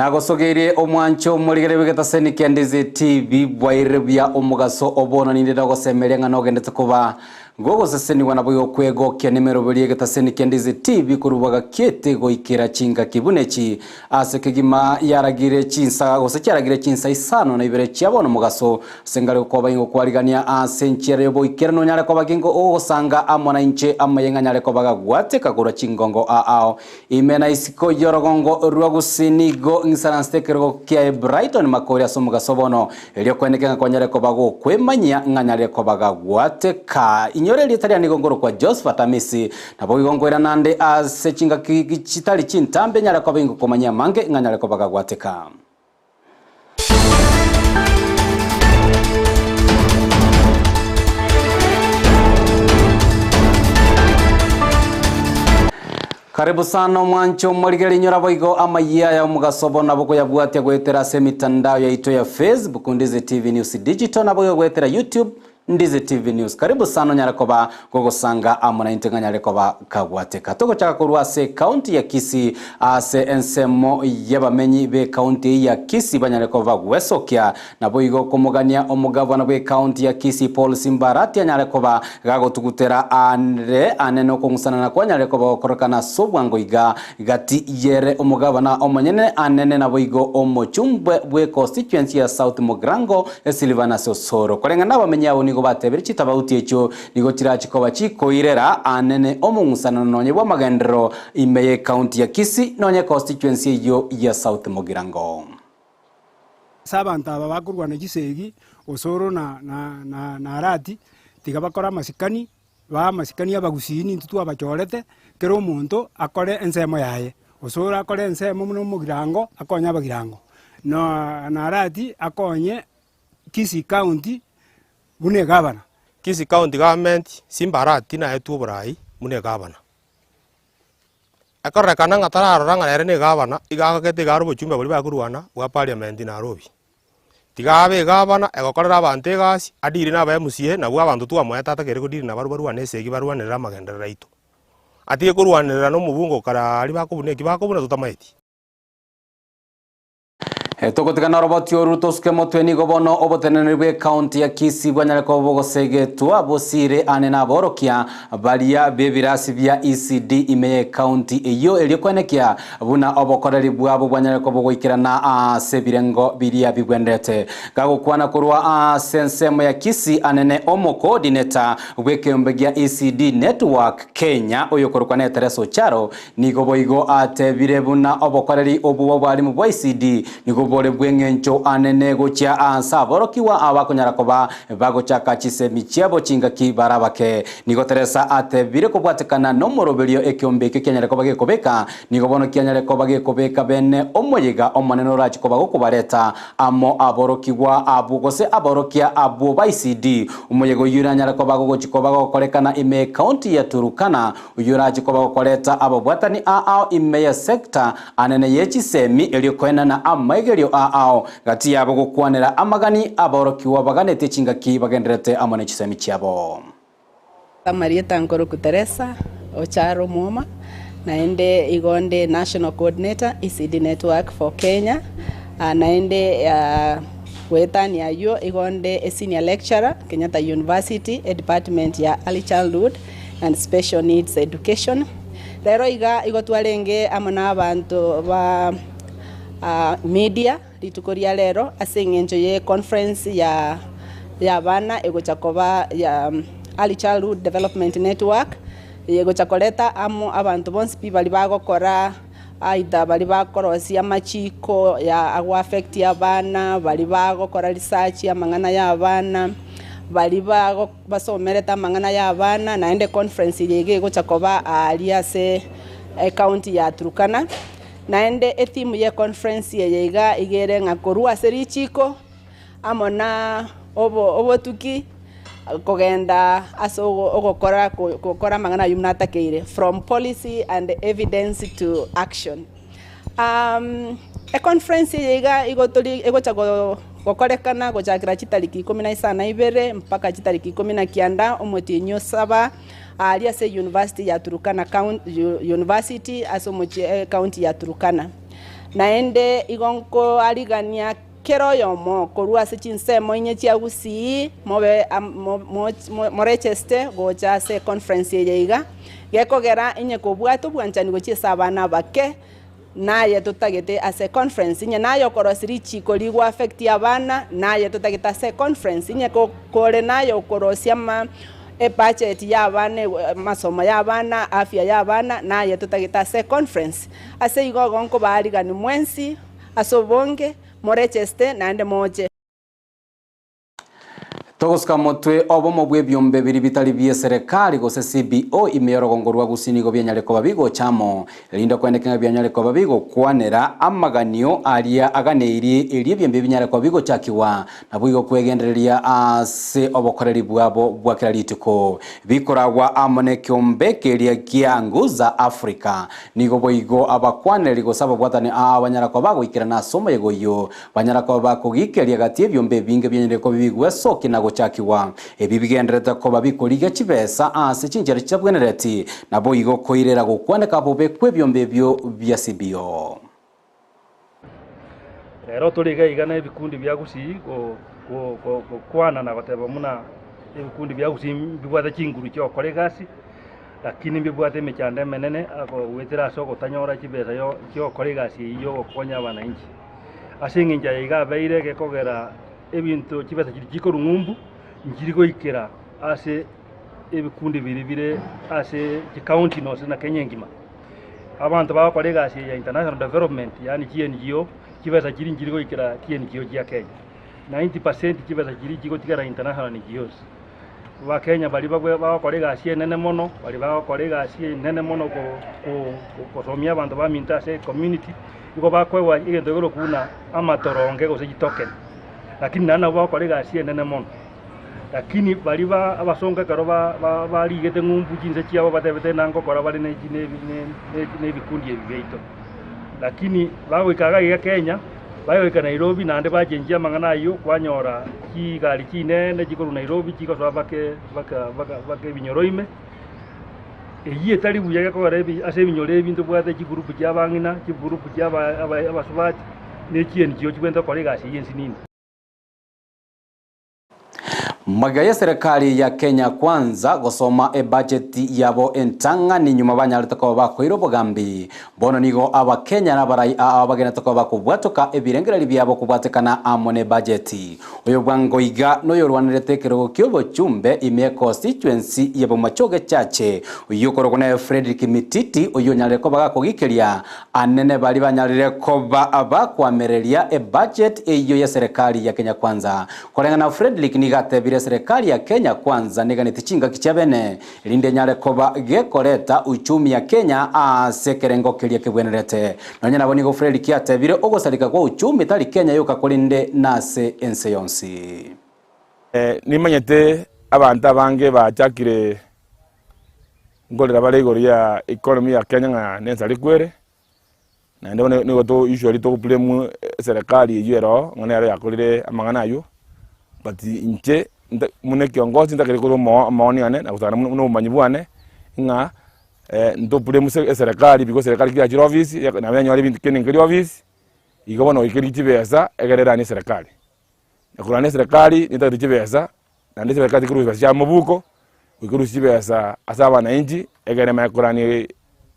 Nagosogeirie omwancho omorigere bw'egetaseni kia Ndizi TV bwairire buya omogaso obono ninde nogosemeria ng'a nogendete koba gogosesenigwa naboigo kwegokia nemeroberi y'egetaseni kia Ndizi TV korwa bagakiete goikera chingaki buna echi ase kegima yaragire chinsa gose chiaragire chinsa isano na ibere chia bono mogaso ase ngare gokoba ingo kwarigania ase enchera y'oboikeranu onyare koba gingo ogosanga amo nainche amaye ng'a nyare koba gagwateka korwa chingongo aao Ime na isiko y'orogongo rwa Gusii nigo ng'isaransete ekerogo kiaye Brighton Makori ase omogaso bono, erio kweneke ng'a kwanyare koba gokwemanyia ng'a nyare koba gagwateka. Inyora erieta riane nigo nkorokwa Josephat Amisi, naboigo nkoirana ande ase chingaki chitari chintambe nyare koba ingokomanyia amange ng'a nyare koba gagwateka. Karibu sana omwancho omorigereria inyora boigo amayia aya omogaso bono nabo koyabwatia goetera ase emitandao yaito ya Facebook Ndizi TV News Digital naboigo goetera YouTube Ndizi TV News. Karibu sana onyare koba gogosanga amo naintwe ng'a nyare koba kagwateka. Togochaka korwa ase ekaunti ya Kisii ase ensemo y'abamenyi b'ekaunti eyio ya Kisii banyare koba bagwesokia. Naboigo komogania omogavana bw'ekaunti ya Kisii Paul Simba Arati anyare koba gagotugutera are anene okong'usanana kwanyare koba gokorekana ase obwango iga Gati yere omogabana omonyene anene naboigo omochumbe bwe constituency ya South Mugirango Silvanus Osoro. Koreng'ana nabamenyi abwo nigo batebire chitabauti echio nigo chirachi koba chikoirera anene omong'usanano nonye bw'amagenderero ime ye county ya Kisii nonye constituency eyio ya South Mugirango. Ase abanto aba bakorwana chisegi, Osoro na na na Arati, tiga bakore amasikani Baa amasikani abagusii nintwe twabachorete, kera omonto akore ensemo yaye, gose orakore ensemo buna omogirango akonye abagirango, na Arati akonye Kisii County buna egavana. Kisii County Government, Simba Arati naetwe oborai buna egavana. Ekororekana ng'a tararora ng'a nere na egavana, iga agokete iga are obochumbe boria bakorwana bwa parliament Nairobi. Tiga abe egavana egokorera abanto egasi, adire na aba MCA nabwo abanto twamoete atakeire kodiri nabarabwo barwane esegi barwanerere amagenderero aito. Atige korwanerera na omobunge okare aria bakobuna eki bakobuna totamaeti. Togotigana oroboti oru tosuke motwe nigo bono oboteneneri bw'ecounty ya Kisii bwanyare koba bogosegetwa bosire ane naborokia baria b'ebirasi bia ECD ime y'ecounty eyio erio koenekia Buna obokoreri bwabo bwanyare koba goikerana ase ebirengo biria bigwenerete. Gagokwana korwa ase ensemo ya Kisii anene omocoordinator bw'ekeombe gia ECD Network Kenya oyokorokwa ne Teresa Ocharo nigo boigo atebire buna obokoreri obwo bw'obwarimu bwa ECD nigo bore bw'eng'encho anene gochia ase aborokigwa abakonyara koba bagochaka chisemi chiabo chingaki barabake. Nigo Teresa atebire kobwatekana nomoroberio ekeombe ekio kianyare koba gekobeka, nigo bono kianyare koba gekobeka bene omoyega omonene orache koba gokobareta amo aborokigwa abwo gose aborokia abwo ba ECD. Omoyega oyio nanyare koba gogochi koba gokorekana ime y'ecounty ya Turukana, oyio orache koba gokoreta ababwatani aao ime ye sector anene ye chisemi erio koenana amaigerio aao gati yabo gokwanera amagani aborokigwa baganetie chingaki bagendererete amo ne chisemi chiabo. Amarieta nkoroku Teresa Ocharo Omwoma, naende igo nde National Coordinator ECD Network for Kenya, naende goetania ayio igo nde e Senior Lecturer Kenyatta University edepartment ya Early Childhood and Special Needs Education. Rero iga igo twarenge amo na abanto ba media Rituko ria rero ase engencho ye conference ya y'abana egocha koba ya Early Childhood Development Network, egocha koreta amo abanto bonsi pi baria bagokora either baria bakorosia amachiko ya ago affect abana, baria bagokora research amang'ana ya abana, baria bago basomerete amang'ana ya abana, naende conference eye iga egocha koba aaria ase ecounty ya Turkana. Naende etimu y'econference eye iga iga ere ng'a korwa ase richiko amo na obo obotuki kogenda ase ogokora gokora amang'ana ayio buna atakeire, from policy and evidence to action. Econference eye iga igo tori egocha gokorekana gochakera chitariki ikomi na isano na ibere mpaka chitariki ikomi na kianda omotienyi o saba. Aaria ase University ya Turukana University ase omochie ecounty ya Turukana. Naende igo nkoarigania kera oyomo korwa ase chinsemo inye chia Gusii mobe morecheste gocha ase econference eye iga, gekogera inye kobwate obwanchani gochia ase abana abake, naye totagete ase econference, inye naye okorosia richiko rigo affect abana, naye totagete ase econference, inye kore naye okorosia ama ebudget ya abana amasomo ya abana, afya ya abana, naye totagete ase econference. Ase igo igo nkobaarigania mwensi ase obonge, morecheste naende moche. Togosuka motwe obomo bw'ebiombe biria bitari bi'eserekari gose CBO ime y'orogongo rwa Gusii nigo bianyare koba bigocha amo, erinde koendeka ng'a bianyare koba bigokwanera amaganio aria aganeirie erio ebiombe ebi binyare koba bigochakigwa Naboigo kwegendereria ase obokoreri bwabo bwa kera rituko, bikoragwa amo nekeombe keria gia Nguza Africa. Nigo boigo abakwanereri gose ababwatani aa banyara koba bagoikerana ase omoyega oyio, banyara koba bakogikeria gati y'ebiombe ebinge bianyarire koba bigwesokia na gochakigwa, ebi bigendererete koba bikorigia chibesa ase chinchera chitabwenereti, naboigo koirera gokwaneka bobe kw'ebiombe ebio bia CBO. Rero tore iga iga na ebikundi bia Gusii gokwana na goteba buna ebikundi bia Gusii mbibwate chinguru chia ogokora egasi, lakini mbibwate emechando emenene goetera ase ogotanyora chibesa chia ogokora egasi eyio ya ogokonya abananchi. Ase eng'encho eye iga abeire gekogera ebinto chibesa chiria chikorwa ng'umbu, nchiri goikera ase ebikundi biria bire ase chikaunti nonsi na Kenya engima. Abanto bagokora egasi eye ya international development yaani chiNGO, chibesa chiria nchiri goikera chiNGO chia Kenya. 90% chibesa chiria chigotigara international NGOs. Abakenya baria babwe bagokora egasi enene mono, baria bagokora egasi enene mono ko ko gosomia abanto baminto ase ecommunity, nigo bakoegwa egento ekerokwa buna amatoronge gose chitoken. Lakini naende nabo bagokora egasi enene mono. Lakini baria ba abasongo ekero ba ba barigete ng'umbu chinse chiabo batebete ng'a ngokora bare ne chi ne ne ne ebikundi ebi biaito. Lakini bagoika iga iga Kenya, bagoika Nairobi naende bachenchia amang'ana ayio kwanyora chigari chinene chikorwa Nairobi chigosoa mpaka mpaka mpaka mpaka ebinyoro ime, eyio etari buya gekogera ebi ase ebinyoro ebi ntobwate chigurupu chia abang'ina, chigurupu chia aba aba abasubati, na echiNGO chibwenerete gokora egasi eyio ensinini. Magega y'eserekari ya Kenya Kwanza gosoma ebudget yabo entang'ani nyuma banyarete koba bakoira obogambi, bono nigo abakenya na abarai aa bagenete koba bakobwatoka ebirengererio biabo kobwatekana amo nebudget. Oyo bwango iga noyorwanerete ekerogo ki'obochumbe ime econstituency ya Bomachoge Chache, oyio okorokwa naye Fredrick Mititi oyio onyarire koba gakogikeria Anene baria banyarire koba abakoamereria ebudget eyio y'eserekari ya Kenya Kwanza. Koreng'ana Fredrick nigo atebire eserekari ya Kenya Kwanza neganeti chingaki chia bene erinde enyare koba gekoreta uchumi ya Kenya aase ekerengo keria kebwenerete. Nonya nabo nigo Fredrick atebire ogosareka kwa uchumi tari Kenya yoka korende nase ense yonsi. Nimanyete abanto abange bachakire Nkorera bare igoro ya economy ya Kenya ng'a nensareko ere, naende bono nigo to usually togo blame eserekari eywo ere oo ng'a nero yakorire amang'ana aywo, but inche nta buna ekiongozi ntakeri korwa omo amaoni ane na gosana buna obomanyi bwane, ng'a nto blame se eserekari because eserekari ki yachire office nabo yanyora ebinto kende nkeri office, igo bono oikerie chibesa egere eranie eserekari. Na korwania eserekari netagete chibesa, naende eserekari tekorusia chibesa chia mobuko, ekorusia chibesa ase abananchi, ekero emanye korania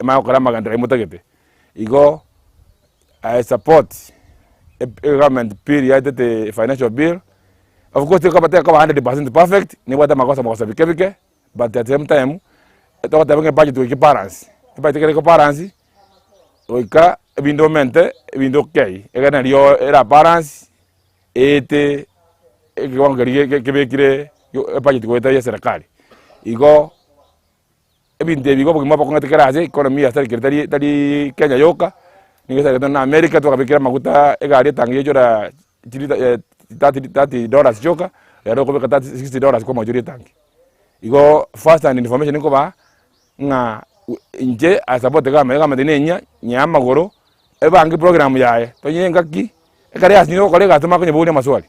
emanye gokora amagenderero aywo motagete. Igo I support egovernment bill yaetete financial bill, of course tekoba tekoba 100% perfect, nebwate amagoso magoso bike bike, but at the same time, togoteba ng'a ebudget goika ebalance, ebudget ekero ekobalance, goika ebinto omente ebinto okei, egere nario era balance eete ekewango keria kebekire ebudget goeta ya eserekari. Igo ebinto ebi igo obogima bokong'ete kera ase economy yasarekire tari tari Kenya yoka, nigo esarekete na America twakabekire amaguta egari etangi yaichora chilita $30 chioka, rero okobeka 30 $60 kwamachora etangi. Igo first hand information nkobaa ng'a inche I support egavernment, egavernment nenyia, nyia amagoro, ebange program yaye, tonye engaki, ekero yasinyire gokora egasi tomanye konyeboria amaswali.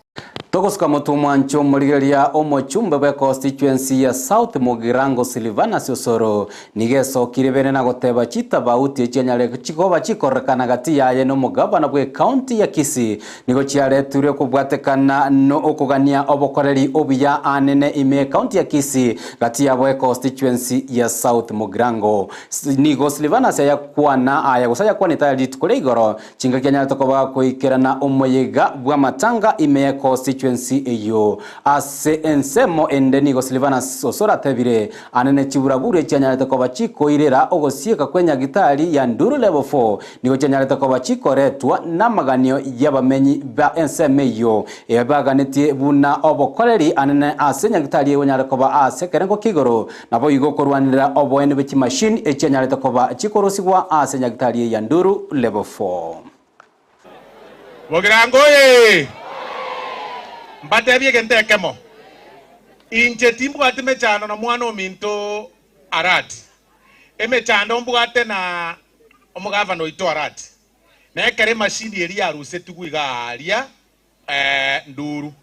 Togosuka motwe omwancho omorigereria omochumbe bwe constituency ya South Mugirango Silvanus Osoro nigo esokire bene na goteba chitabauti echianyare chikoba chikorekana gati yaye na omogavana bwe county ya Kisii nigo chiaretirwe kobwatekana no okogania obokoreri obuya anene ime ecounty ya Kisii gati yabo econstituency ya South Mugirango. Nigo Silvanus ayakwana aya gose ayakwanete aya rituko ria igoro Chingaki anyarete koba goikerana omoyega bw'amatanga ime ye constituency eyio. Ase ensemo ende nigo Silvanus Osoro atebire, Anene chiburaburu echianyarete koba chikoirera ogosieka kw'enyagitari ya Nduru Level 4 nigo chianyarete koba chikoretwa namaganio y'abamenyi ba ensemo eyio ebaganetie buna obokoreri anene ase enyagitari egonyare koba ase ekerengo kia igoro Naboigo korwanera oboene bwe chimashini echianyarete koba chikorusigwa ase nyagitari ya Nduru Level 4. Bogirango oye! Mbatebie egento ekemo, inche timbwati mechando na mwana ominto Arati. Emechando mbwate na omogavana oito Arati, na ekero emashini eria yarusetigwe iga aaria Nduru.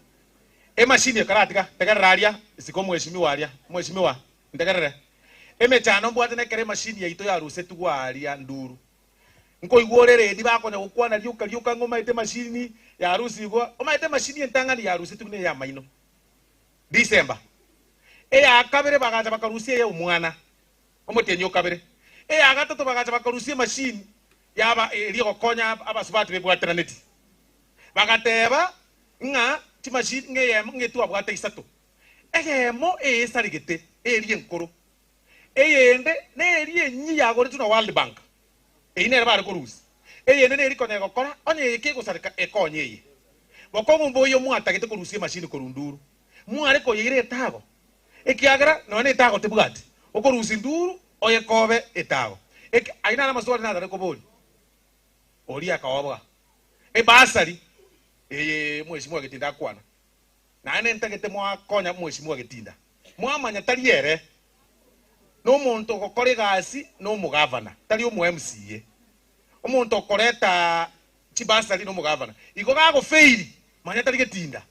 Emashini ekaratiga, tegerera aria, isiko omweshimiwa aria, omweshimiwa, ntegerere. Emechando mbwate nekero emashini yaito yarusetigwe aria nduru. Nkoigwa ore eredi bakonya gokwana rioka rioka ng'a omaete emashini yarusigwa, omaete emashini entang'ani yarusetigwe neye amaino. December. Eya kabere bagacha bakarusia eye omwana, omotienyi o kabere. Eya gatato bagacha bakarusia emashini yaba eria egokonya abasubati bebwateraneti. Bagateba ng'a chimashini ng'a eyemo ng'a etwabwate isato, eyemo eyesaregete eria enkoro, eyende neria enyia yagoretwe na World Bank, eyio nere bare korusia, eyende neri konya egokora onye eye kegosareka ekonye eye. Bokong'u mboiyo mwatagete korusia emashini korwa nduru, mware koyeira etago, ekiagera nonya na etago tebwati, okorusia nduru oyekobe etago. Eki ayio naro amaswali natare koboria. Oria akaoboa ebasari eye mweshimiwa Getinda akwana, naende ntagete mwakonya mweshimiwa Getinda. Mwamanya tari ere nomonto ogokora egasi nomogavana, tari omo MCA. Omonto okoreta chibasari nomogavana. Igo gagofeiri manya tari Getinda.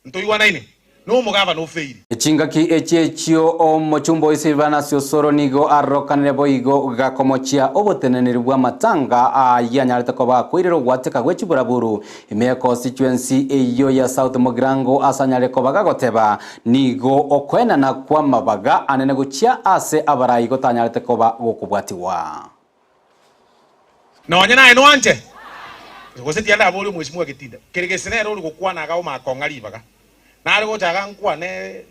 Ntoigwanaine nomogabana ofeiri. Chingaki echi echio omochumba o Silvanus Osoro nigo arokanire boigo gakomochia oboteneneri bw'amatanga ayio anyarete koba akoirera ogwateka gwe chiburaburu ime ya constituency eyio ya South Mugirango ase anyare koba gagoteba nigo okoenana kw'amabaga anene gochia ase abarai gotanyarete koba gokobwatigwa. Nonya naye nwanche, gose tiandaboria omweshimiwa Getinda, kere gese nere ore gokwana iga omanye kong'a ribaga, nare gocha iga nkwane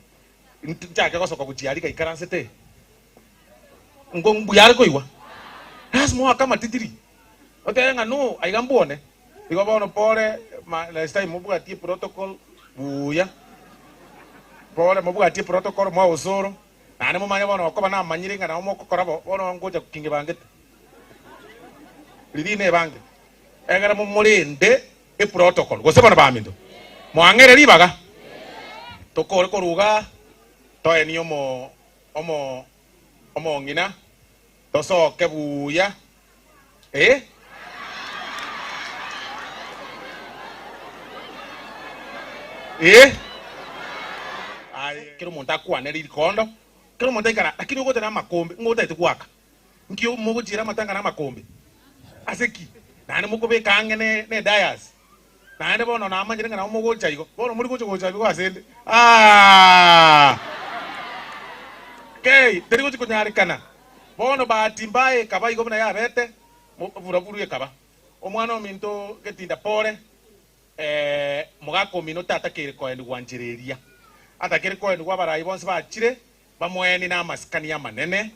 nchake gosoka gochia aria gaikaransete, nko mbuya are koigwa? Lasima oake amatitiri, otebe ng'a no aiga mbwone, igo bono pore ma next time mobwatie protocol buya, pore mobwatie protocol mwa osoro. Naende momanye bono okoba namanyire ng'a nabo mogokora bo, bono ngocha kingebangete riria nebange, egere momorende eprotocol, gose bono baminto, mwang'ere ribaga tokore koruga toenie omo omo omong'ina tosoke buya eh. Eh. Aye kera omonto akwane rikondo, kera omonto aikara, lakini ogocha na amakombe, ng'o otagete goaka? Nki mogochiera amatanga na amakombe? Ase ki? Naende mokobeka ang'e ne ne dais. Naende bono namanyire ng'a nabo mogocha igo, bono mori gocha gocha igo asende. Aah! Kei, teri gochi konyarekana. Bono bahati mbaya ekaba igo buna yabete, buraburu ekaba. Omwana ominto getinda pore, mogaka omino tatakeire koenigwa nchera eria. Atakeire koenigwa abarai bonsi bachire, bamoenie namasikani amanene,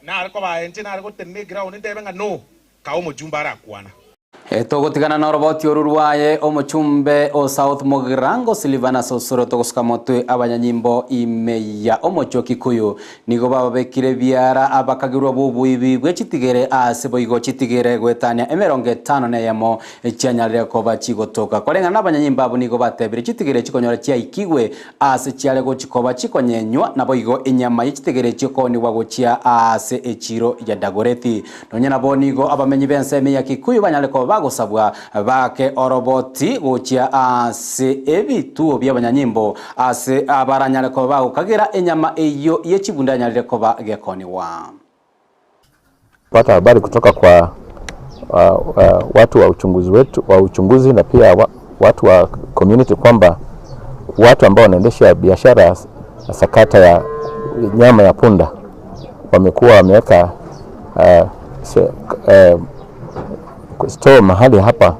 nare koba inche nare gotenena eground ntebe ng'a no, kae omochumba arakwana. Togotigana noroboti oru rwaye omochumbe o South Mugirango Silvanus Osoro togosuka motwe abanyanyimbo ime ya omochie o Kikuyu nigo bababekire ebiara abakagirwa b'oboibi bwe chitigere ase boigo chitigere goetania emerongo etano na eyemo chianyarire koba chigotoka. Koreng'ana nabanyanyimbo abwo nigo batebire chitigere chikonyora chiaikigwe ase chiare gochi koba chikonyenywa naboigo enyama ye chitigere echio koonigwa gochia ase echiro ya Dagoretti. Nonya nabo nigo abamenyi b'ensemo ya Kikuyu banyare koba. bagosabwa baake oroboti gochia ase ebituo bi'abanyanyimbo ase abaranyare koba bagokagera enyama eyio ye chibunda yanyarire koba gekonigwa. Pata habari kutoka kwa uh, uh, watu wa uchunguzi wetu wa uchunguzi na pia wa, watu wa community kwamba watu ambao wanaendesha biashara sakata ya nyama ya punda wamekuwa wameweka uh, uh, store mahali hapa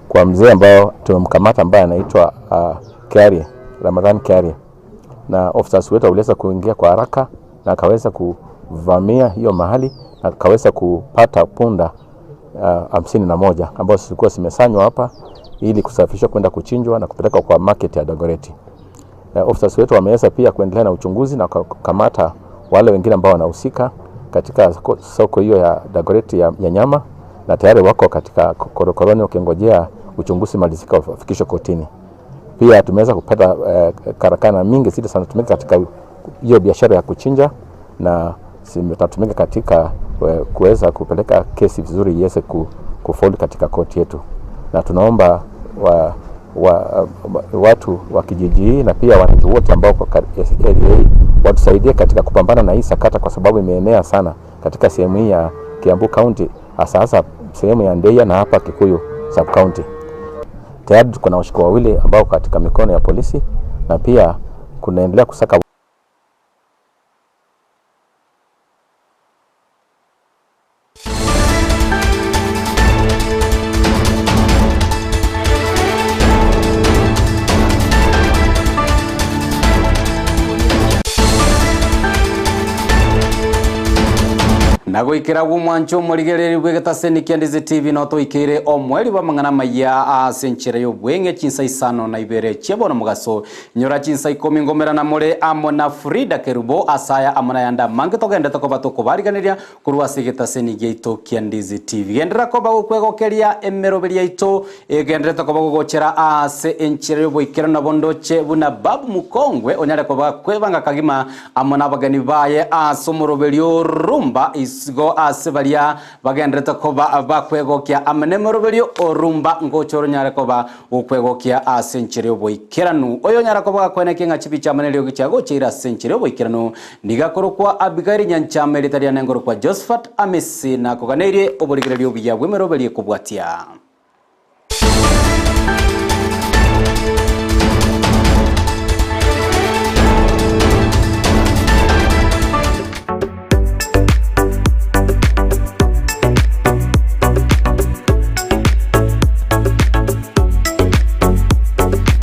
kwa mzee ambao tumemkamata ambaye anaitwa uh, Kiarie, Ramadhan Kiarie, na officers wetu waliweza kuingia kwa haraka na akaweza kuvamia hiyo mahali na akaweza kupata punda 51 ambazo zilikuwa zimesanywa hapa ili kusafirishwa kwenda kuchinjwa na kupelekwa kwa market ya Dagoretti. Uh, officers wetu wameweza pia kuendelea na uchunguzi na kukamata wale wengine ambao wanahusika katika soko hiyo ya Dagoretti ya, ya nyama na tayari wako katika korokoroni wakingojea uchunguzi malizika wafikishwe kotini. Pia tumeweza kupata uh, karakana mingi zile zinatumika katika hiyo biashara ya kuchinja na zitatumika katika kuweza kupeleka kesi vizuri iweze kufold katika koti yetu, na tunaomba wa, wa, watu wa kijiji hii na pia wananchi wote ambao kwa area hii watusaidie katika kupambana na hii sakata, kwa sababu imeenea sana katika sehemu hii ya Kiambu County, hasa hasa sehemu ya Ndeia na hapa Kikuyu sub county. Tayari tuko na washukiwa wawili ambao katika mikono ya polisi na pia kunaendelea kusaka Na goikera gumwancho omorigereri bw'egetaseni kia Ndizi TV no toikeire omweri bwa mang'ana maya ase enchera ya obweng'e chinsa isano na ibere chiabono mogaso nyora chinsa ikomi ngomera na more amo na Frida Kerubo asaya amo na yanda mange togendete koba tokobariganeria korwa ase egetaseni giaito kia Ndizi TV gendera koba gokwegokeria emeroberi yaito egenderete koba gogochera ase enchera ya oboikera na bondoche buna babu mukongwe onyare koba kwebanga kagima amo na abageni baye ase omoroberi orumba isigo ase baria bagenderete koba bakwegokia amene moroberio orumba ngochoro nyare koba gokwegokia ase enchera ya oboikeranu oyo nyara koba gakwenekia ng'a chibicha amene riogi chiagocheire ase enchera ya oboikeranu nigakorokwa Abigail Nyanchama erita riane nkorokwa Josephat Amisi nakoganeirie oborigereria obuya bw'emeroberio ekobwatia.